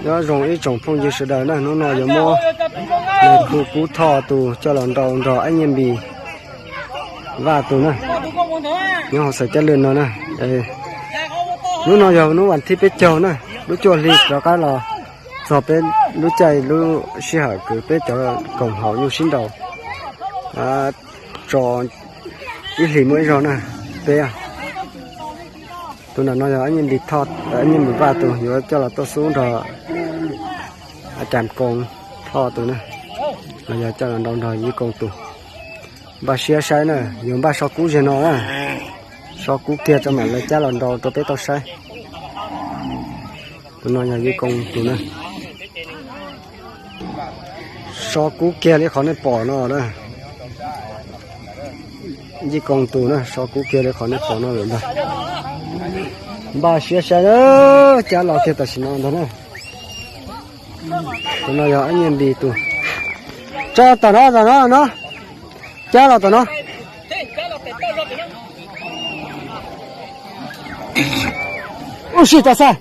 Nyob zoo ib tsoom phooj ywg sawv daws na, hnub no yuav muab nws khu kub Thoj tus coj los nrau nrog Ab Nyiaj Npis Vaj tus na. Nyob hauv xaim Cab Lwj no na. Hnub no yog hnub vas thib peb caug na, lub cuaj hli rov qab los txog peb lub caij lub sij hawm kws peb cov koom haum nyuj sib nraus tso ib hlis muaj ib zaug na. Peb tus ntawm no yog Ab Nyiaj Npis Thoj, Ab Nyiaj Npis Vaj tus yuav coj los tuaj xub nrog Ab Cas Koos Thoj tus na, los yog coj los nrau nrog Yij Koos tus. Npaj siab saib na, yuav npaj so kub zeg no na, so kub kiag tso mam lawv cab los nrau rau peb tau saib. Tus no yog Yij Koos tus na. So kub kiag li qhov nej pom no na. Yij Koos tus na, so kub kiag li qhov nej pom no lawm ntag. Npaj siab saib na, cab los kiag tam sim no ntag na. Tus no yog Ab Nyiaj Npis tus. Tso tom no, tom no no. Cab los tom no. Ub sij, tas xaj.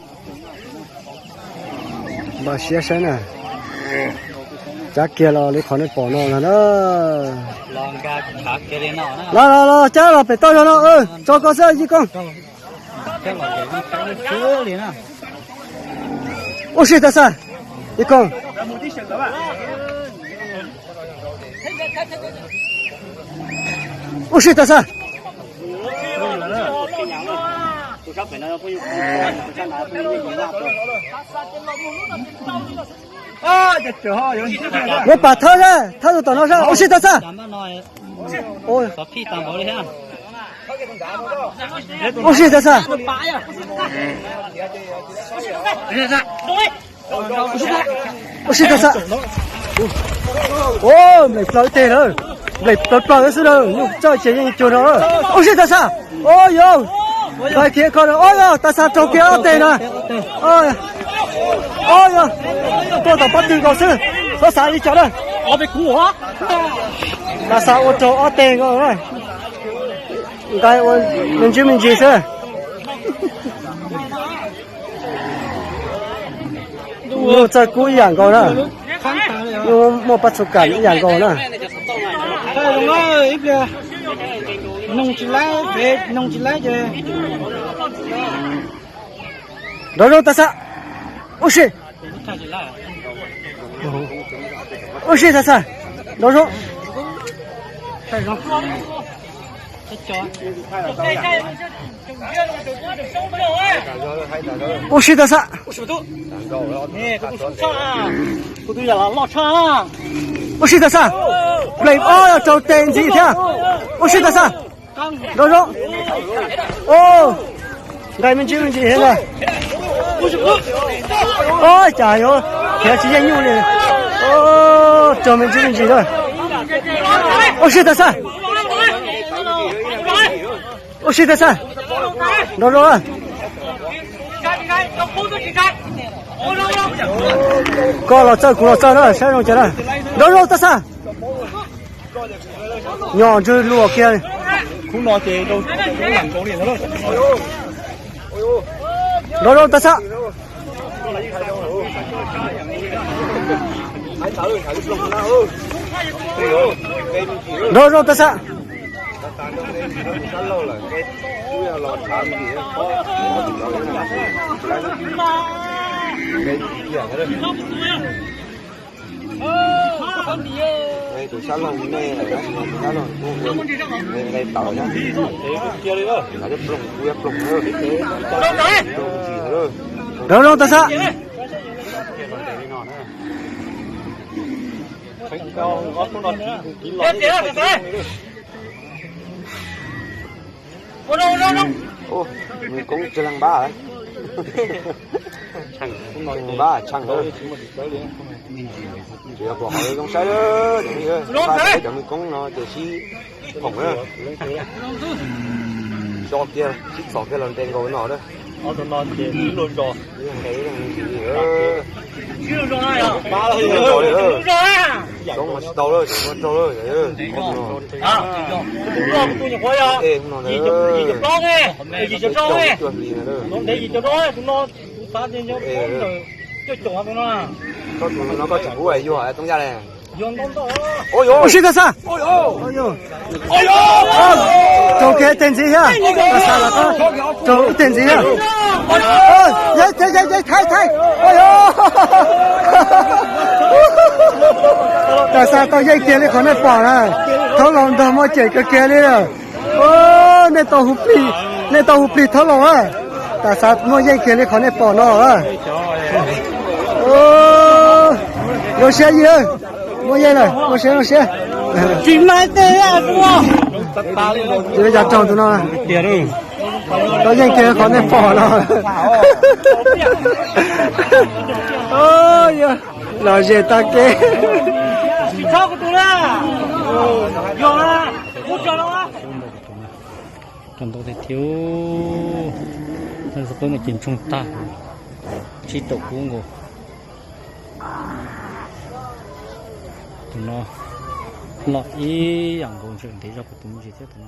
Npaj siab saib na. Cab kiag los li qhov nej pom no ntag na. Los los los, cab los pem toj zog no, tso ko xwb Yij Koos. Ub sij, tas xaj. Yij Koos. Ub sij, tas xaj. Muab pam thawb, thawb tus tom no saib. Ub sij, tas xaj. Ub sij, tas xaj. Ub sij, tas xaj. Nplaim plaws ib teg na. Nplaim plaws plaws xwb na, nyuj txawj ces yeej cuag no. Ub sij, tas xaj. Ub yog, nqa kiag ko na, ub yog, tas xaj raug kiag ob teg na. Ub yog, tuaj tom pob tw nkaus xwb, txhob xav li cas na. Tas xaj ua raug ob teg nkaus na. Nqa ua me ntsis me ntsis xwb. Nyuj txawj kub ib yam nkaus na. Nyuj muaj pab txhua kam ib yam nkaus na. Nrov zoo tas xaj. Ub sij. Ub sij tas xaj. Nrov zoo. Ub sij tas xaj. Ub sij tas xaj. Nplaim ob yog raug tes ntxiv thiab. Ub sij tas xaj. Nrov zoo. Nqa me ntsis me ntsis thiab na. Ua cas yuav khiav tsis yeej nyuj li. Raug me ntsis me ntsis na. Ub sij tas xaj. Ub sij tas xaj. Nrov zoo. Koj los txawj kuv los txawj na, saib zoo cas na. Nrov zoo tas xaj. Nyob ntswg luag kiag. Nrov zoo tas xaj. Nrov zoo tas xaj. Tus sab laug nej, tus sab laug kuj nqe tawv na. Nrov zoo tas xaj. Mws koob tsis leej npab. Npab tshaaj. Tsis yog pom qhov zoo saib, cov mws koob no ces sib phoom na. So kiag sib txhom kiag los nres nkaus no na. Nqe ib leeg me ntsis li. Koob mas tsis tau lawm, tseem muaj raug lawm. Ej, hnub no ntawd, cuaj hli ntawd. Koj tus no koj tseem hu yuag toob yaj le. Ua si koj xav. Raug kiag ib teg ntxiv thiab. Koj xav los koj raug ib teg ntxiv thiab. Thaij thaij. Tam xav tau yeej kiag li qhov nej pom na. Thaub laus ntog muaj ceem kawg kiag li. Nej tau hu plig, nej tau hu plig thaub laus a. Tam xav muaj yeej kiag li qhov nej pom no. Zoo siab yij, muaj yeej lawm, zoo siab zoo siab. Tsis mas tej yog cov raug tus no, tau yeej kiag qhov nej pom no. Los ze tag kev. Rau ntau tiag tiag, no ces ntsoog tag, tsib rau kub nkaus. Tus no loj ib yam nkaus, ntshe ntev zog kuv tus me ntsis thiab tus no.